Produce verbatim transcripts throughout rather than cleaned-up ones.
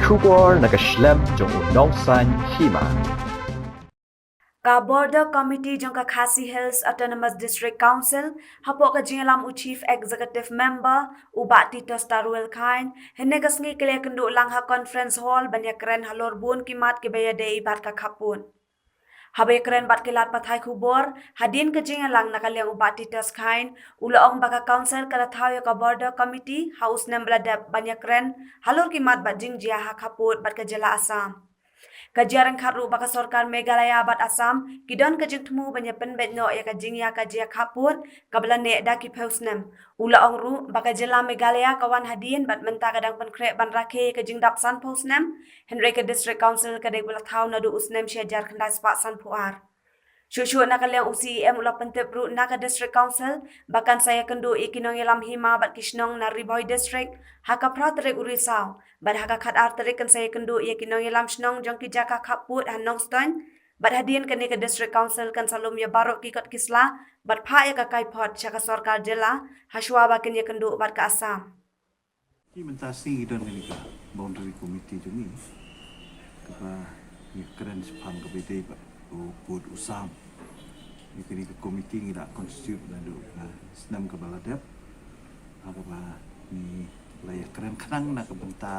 Khubor na ka shlem jong u nongsan hima. Ka Border Committee jong ka Khasi Hills Autonomous District Council, hapoh ka jingïalam u Chief Executive Member, u Bah Titus Tarwel Chyne, hynne ka sngi ki la ïakynduh lang ha Conference Hall ban ïakren halor bun ki mat kiba ïadei bad ka khappud. Haba ïakren bad ki lad pathai khubor, hadien ka jingïalang na ka liang u Bah Titus Chyne, u la ong ba ka Council ka la thaw ïa ka Border Committee ha u snem ba la dep ban ïakren halor ki mat bad jingjia ha khappud bad ka jylla Assam. Ka jia ryngkat ruh ba ka sorkar Meghalaya bad Assam ki don ka jingthmu ban ïa pynbeit noh ïa ka jingïa ka jia khappud kaba la neh da ki phew snem. U la ong ruh ba ka jylla Meghalaya ka wan hadien bad mynta ka dang pynkhreh ban rakhe ïa ka jingdap sanphew snem, hynrei ka District Council ka dei ba la thaw naduh u snem shi hajar khyndai spah sanphew ar. Shuh shuh na ka liang u C E M u la pyntip ruh na ka District Council ba kan sa ïakynduh ïa ki nongïalam hima bad ki shnong na Ri Bhoi District ha ka phra tarik u Risaw, bad ha ka khatar tarik kan sa ïakynduh ïa ki nongïalam shnong jong ki jaka khappud ha Nongstoiñ, bad hadien kane ka District Council kan sa lum ïa baroh ki kot ki sla bad phah ïa ka kaiphod sha ka sorkar jylla ha shuwa ba kin ïakynduh bad ka Assam. Ki mynta sngi ngi don kane ka Boundary Committee jong ngi kaba ngi kren shaphang kaba ïadei bad u pud u sam. Ngi kane ka committee ngi la constitute naduh ka snem kaba la dep. Ha kaba ngi la ïakren khnang na ka bynta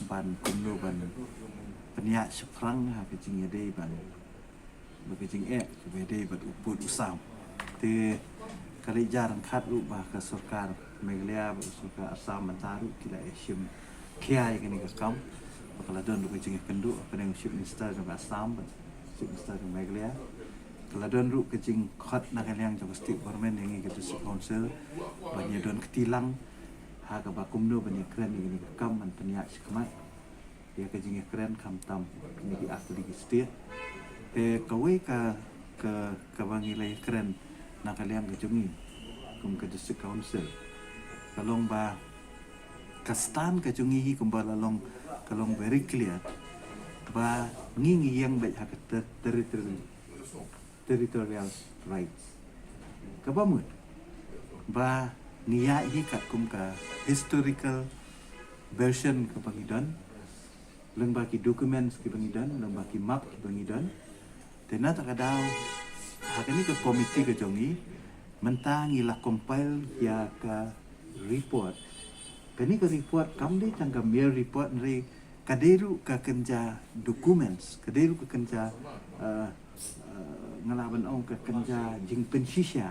ban kumno ban pynïaid shaphrang ha ka jingïadei ban ba ka jingeh kaba ïadei bad u pud u sam. Te ka leit jia ryngkat ruh ba ka sorkar Meghalaya bad ka sorkar Assam mynta ruh ki la ïa shim khia ïa kane ka kam. Ba ka la don ruh ka jingïakynduh hapdeng u Chief Minister jong ka Assam bad Chief Minister jong Meghalaya. Ka la don ruh ka jingkhot na ka liang jong ka State Government ïa ngi ka District Council ban ïa don kti lang ha kaba kumno ban ïakren ïa kane ka kam ban pynïaid shakhmat ïa ka jingïakren khamtam kine ki ar tylli ki state. Te kawei ka, ka, kaba ngi la ïakren na ka liang ka jong ngi kum ka District Council, ka long ba ka stand ka jong ngi hi kumba la long, ka long very clear ba ngi ngi ïeng beit ha ka ter-, territory territorial rights. Kaba mut ba ngi ïaid hi katkum ka historical version kaba ngi don, lyngba ki documents kiba ngi don, lyngba ki map kiba ngi don. Te na kata ka daw ha kane ka committee ka jong ngi mynta ngi la compile ïa ka report. Kane ka report kam dei tang ka mere report, hynrei ka dei ruh ka kynja documents, ka dei ruh ka kynja, eh, eh, nga lah ban ong ka kynja jingpynshisha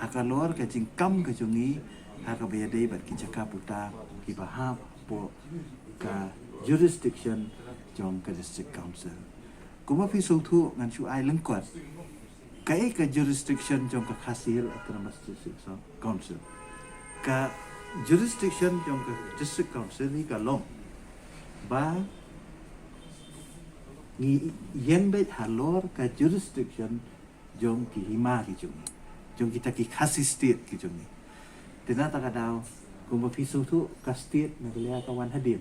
ha ka lor ka jingkam ka jong ngi ha kaba ïadei bad ki jaka puta kiba hap hapoh ka jurisdiction jong ka District Council. Kumba phi sngewthuh, ngan shu ai lyngkot kaei ka jurisdiction jong ka Khasi Hills Autonomous District Council. Ka jurisdiction jong ka District Council hi ka long ba ngi ïeng beit halor ka jurisdiction jong ki hima ki jong ngi, jong kita ki Khasi State ki jong ngi. Te na kata ka daw, kumba phi sngewthuh, ka state Meghalaya ka wan hadien,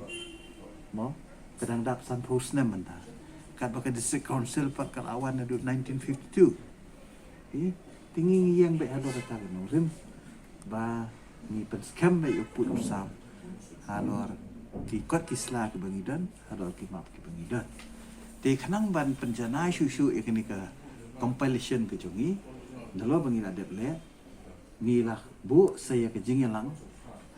mo, ka dang dap sanphew snem mynta. Katba ka District Council pat ka la wan naduh nineteen fifty-two. Eh, te ngi ngi ïeng beit halor kata ka nongrim ba ngi pynskhem beit ïa u pud u sam halor ki kot ki sla kiba ngi don, halor ki map kiba ngi don. Te khnang ban pynjanai shuh shuh ïa kane ka compilation ka jong ngi, nalor ba ngi la dep leh, ngi la buh sa ïa ka jingïalang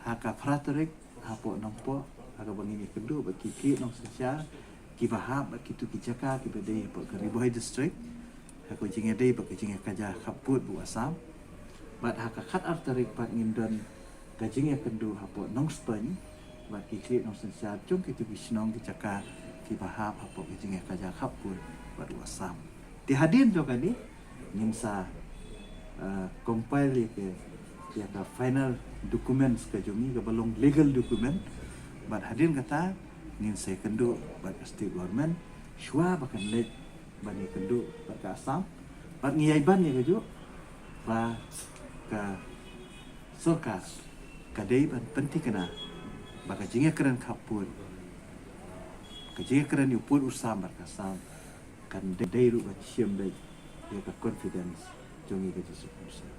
ha ka phra tarik hapoh Nongpoh, ha kaba ngin ïakynduh bad ki khlieh nongsynshar kiba hap bad kito ki jaka kiba dei hapoh ka Ri Bhoi District ha ka jingïadei bad ka jingïakajia khappud bad u Assam. Bad ha ka khatar tarik pat ngin don ka jingïakynduh hapoh Nongstoiñ bad ki khlieh nongsynshar jong kito ki shnong ki jaka kiba hap hapoh ka jingïakajia khappud bad u Assam. Te hadien jong kane ngin sa, uh, compile ïa ka, ïa ka final documents ka jong ngi kaba long legal document. Bad hadien kata ngin sa ïakynduh bad ka state government shuwa ba kan leit ban ïakynduh bad ka Assam. Bad ngi ïai ban ïa kajuh ba ka sorkar ka dei ban pynthikna ba ka jingïakren khappud, ka jingïakren ïa u pud u sam bad ka Assam kan dei ruh ban shim beit ïa ka confidence jong ngi ka District Council.